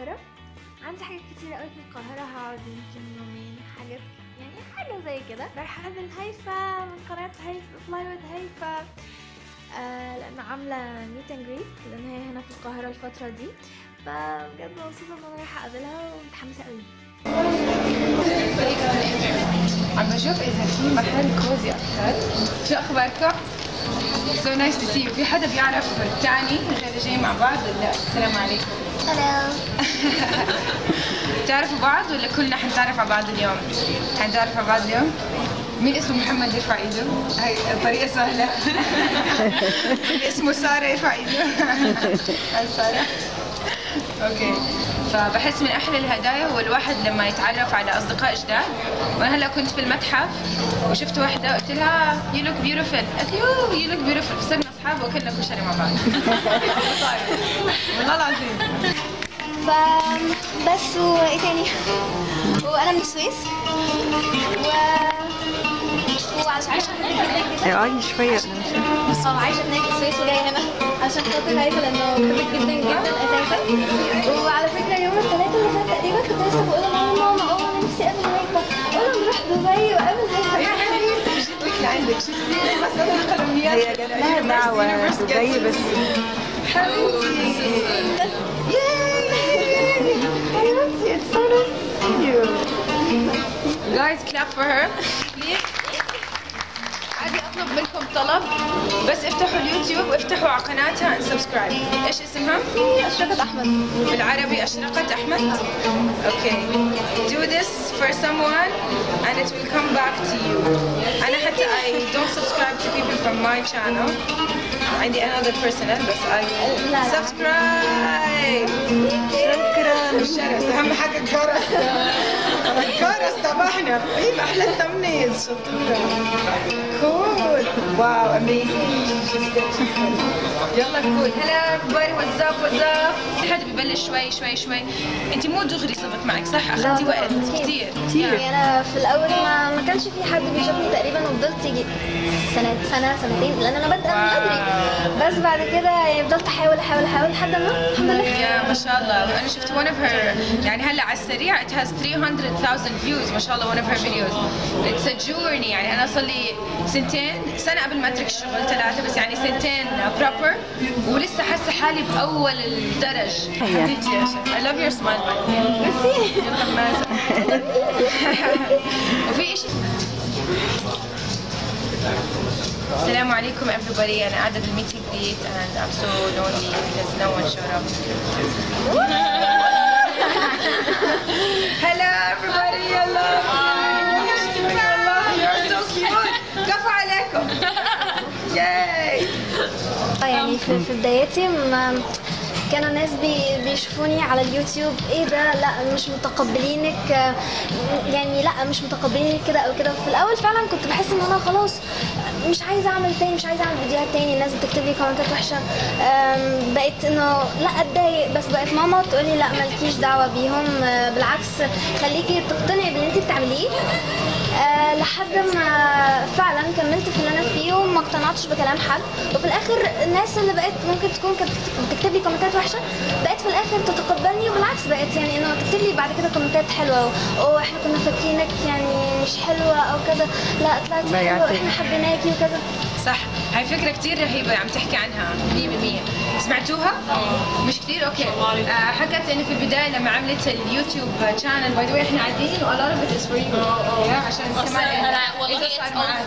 القاهرة. عندي حاجات كتير قوي في القاهرة، هقعد يمكن يومين، حاجات يعني حاجة زي كده. رايحة اقابل هيفا من قناة هيفا Fly with هيفا، لأن عاملة meet and greet، لأن هي هنا في القاهرة الفترة دي، فبجد مبسوطة ان انا رايحة اقابلها ومتحمسة قوي. عم بشوف إذا في محل cozy أكثر. شو أخباركم؟ So nice to see you. في حدا بيعرف الثاني غير جاي مع بعض ولا لا؟ السلام عليكم. Hello. بتعرفوا بعض ولا كلنا حنتعرف على بعض اليوم؟ حنتعرف على بعض اليوم؟ مين اسمه محمد يرفع ايده؟ هاي الطريقة سهلة. اللي اسمه سارة يرفع ايده. هاي سارة. okay. فبحس من احلى الهدايا هو الواحد لما يتعرف على اصدقاء جداد. وانا هلا كنت في المتحف وشفت واحدة قلت لها you look beautiful، قالت لي you look beautiful، فصرنا اصحاب واكلنا كشري مع بعض. والله العظيم. فبس وايه تاني؟ وانا من السويس وعشان عايشه هناك كده. اقعدي شوية. عايشه هناك في السويس وجاية هنا عشان خاطر هيفا، لانه بحبك جدا جدا اساسا. وعلى فكرة يوم الثلاثاء اللي فات تقريبا كنت لسه بقول لماما ماما انا نفسي اقابل هيفا، اقول نروح دبي واقابل هيفا. يا حبيبتي جيت لك لعندك، شفتي بس انا القلميات هي جات لها دعوه دبي بس. حبيبتي yay حبيبتي it's so nice to see you. Guys clap for her please. عادي اطلب منكم طلب، بس افتحوا اليوتيوب وافتحوا على قناتها and subscribe. ايش اسمها؟ أشرقت أحمد. بالعربي أشرقت أحمد. okay. Do this for someone and it will come back to you. أنا حتى I don't subscribe to people from my channel. عندي another personal بس I will subscribe. شكرا. الشرس أهم حاجة الجرس. الجرس تبعنا. ايه أحلى ال thumbnails شطورة. Cool. Wow, amazing. She's good. She's good. يلا cool. هلا everybody, what's up, what's up؟ حد ببلش شوي شوي شوي. انت مو دغري صبت معك صح؟ اخذتي وقت كثير. كثير. يعني انا في الاول ما كانش في حد بيشوفني تقريبا، وفضلت يجي سنة سنتين، لان انا بادئه من بدري. بس بعد كده يعني فضلت احاول احاول احاول لحد ما الحمد لله. يا ما شاء الله. وانا شفت one of her، يعني هلا على السريع it has 300,000 views ما شاء الله one of her videos. It's a journey. يعني انا صار لي سنتين، سنة قبل ما اترك الشغل، 3 بس يعني سنتين proper، ولسه حاسة حالي بأول الدرج. حبيبتي يا شيخ. I love your smile by the way. ميرسي. وفي شيء. السلام عليكم everybody. أنا قاعدة بال meet and greet and I'm so lonely because no one showed up. Hello everybody. I love you. والله you're so cute. كفو عليكم. Yay. يعني في بداياتي ما كانوا الناس بيشوفوني على اليوتيوب، ايه ده، لا مش متقبلينك، يعني لا مش متقبلينك كده او كده. في الاول فعلا كنت بحس ان انا خلاص مش عايزه اعمل تاني، مش عايزه اعمل فيديوهات تاني، الناس بتكتب لي كومنتات وحشة، بقيت انه لا اتضايق. بس بقت ماما تقولي لا مالكيش دعوه بيهم، بالعكس خليكي تقتنعي باللي انت بتعمليه، لحد ما فعلا كملت في اللي انا فيه وما اقتنعتش بكلام حد. وفي الاخر الناس اللي بقت ممكن تكون كانت بتكتب لي كومنتات وحشة بقت في الاخر تتقبلني، وبالعكس بقت يعني انه تكتب لي بعد كده كومنتات حلوة، واحنا كنا فاكرينك يعني مش حلوة او كذا، لا طلعت حلوة واحنا حبيناكي وكذا. صح، هاي فكرة كثير رهيبة عم تحكي عنها 100%. سمعتوها؟ مش كثير؟ okay. حكت انه في البداية لما عملت اليوتيوب channel، by the way احنا قاعدين و a lot of it is for you. عشان كمان اذا صار معك.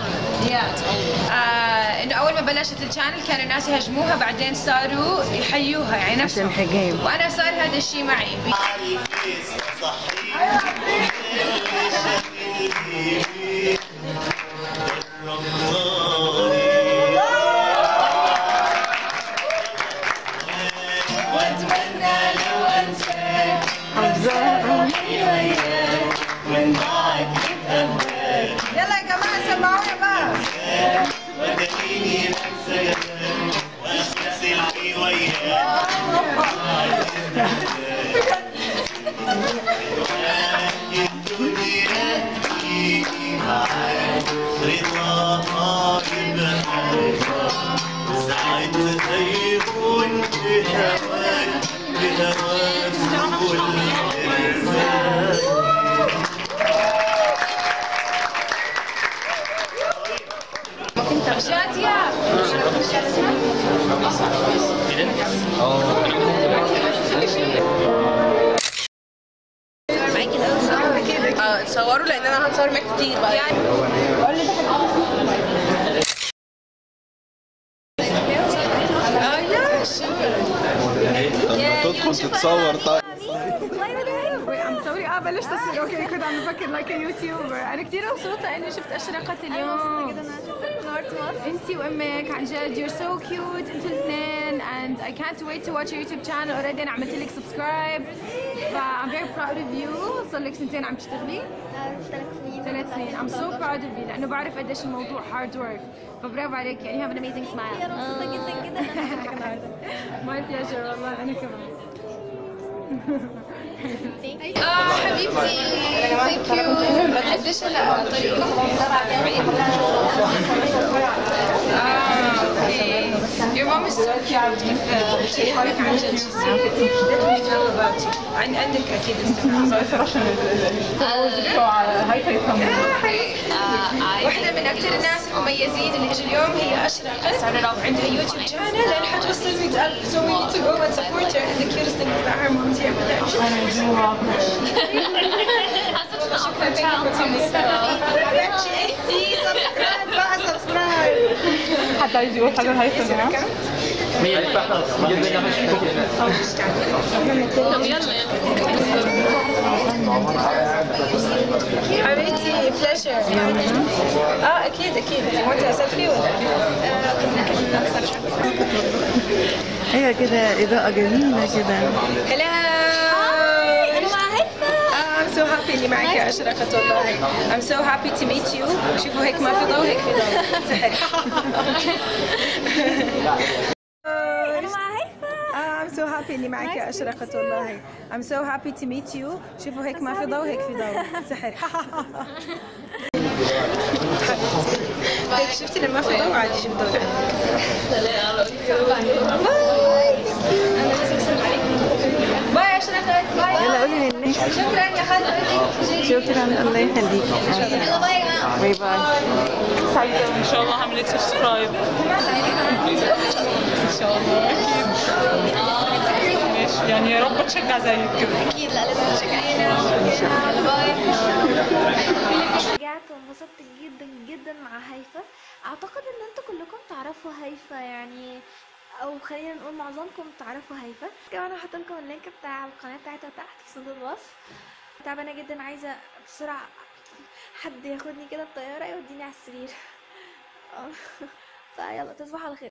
انه اول ما بلشت ال channel كانوا الناس يهاجموها، بعدين صاروا يحيوها يعني نفسهم. وانا صار هذا الشيء معي. يلا يا جماعة سمعونا بقى. ساعتها يكون بهواك بهواك. اتصوروا لان انا هتصور معاك كتير بقى. طب ما تدخل تتصور. طيب عم تصوري؟ بلشت اصور. okay كنت عم بفكر like YouTuber. انا كثير مبسوطة اني شفت اشرقت اليوم. انا مبسوطة جدا انا شفتك، نورت مصر. انتي وامك عن جد you're so cute انتوا الاثنين and I can't wait to watch your YouTube channel. already انا عملت لك subscribe ف I'm very proud of you. صار لك سنتين عم تشتغلي؟ 3 سنين. 3 سنين. I'm so proud of you لانه بعرف قديش الموضوع hard work، فبرافو عليك يعني have an amazing smile. يا مبسوطة جدا جدا ان انا شفتك النهارده. My pleasure والله انا كمان. حبيبتي thank you. قديش هلا طريقكم؟ okay. Your mom is so cute. كيف بتحبك عن جد. She's so cute. Let me tell about you. عندك اكيد انستغرام. واحدة من أكثر الناس المميزين اللي اجوا اليوم هي أشرقت، وعندها YouTube channel لأن حتوصل 100,000 so we need to go and support her and the cutest thing is that her mom's here with her. شكرا thank you for coming. subscribe بقى subscribe. حد عايز يقول حاجة لهيثم يا جماعة؟ طب يلا حبيبتي pleasure. اكيد اكيد. want selfie ولا؟ ايوه كده اضاءة جميلة كده. hello انا مع هيفا. I'm so happy اني معك يا اشرقت والله. I'm so happy to meet you. شوفوا هيك ما في ضوء، هيك في ضوء سحر. انا مع هيفا. I'm so happy اني معك يا اشرقت والله. I'm so happy to meet you. شوفوا هيك ما في ضوء، هيك في ضوء سحر. هيك شفتي لما في ضوء عادي شفت ضوء. bye. انا لازم اسلم عليك. bye اشرقت. bye. يلا قولي للناس. شكرا يا خالتي. شكرا الله يخليكي. يلا bye يا جماعة. bye bye. سعيدة وإن شاء الله هعمل لك subscribe إن شاء الله. أكيد ماشي يعني، يا رب تشجع زيك كده. اكيد لا لازم تشجعينا. يلا bye. رجعت وانبسطت جدا جدا مع هيفا. اعتقد ان انتوا كلكم تعرفوا هيفا يعني، او خلينا نقول معظمكم تعرفوا هيفا. كمان هحط لكم ال link بتاع القناة بتاعتها تحت في صندوق الوصف. تعبانة جدا، عايزه بسرعة حد ياخدني كده بطيارة يوديني على السرير. فيلا تصبحوا على خير.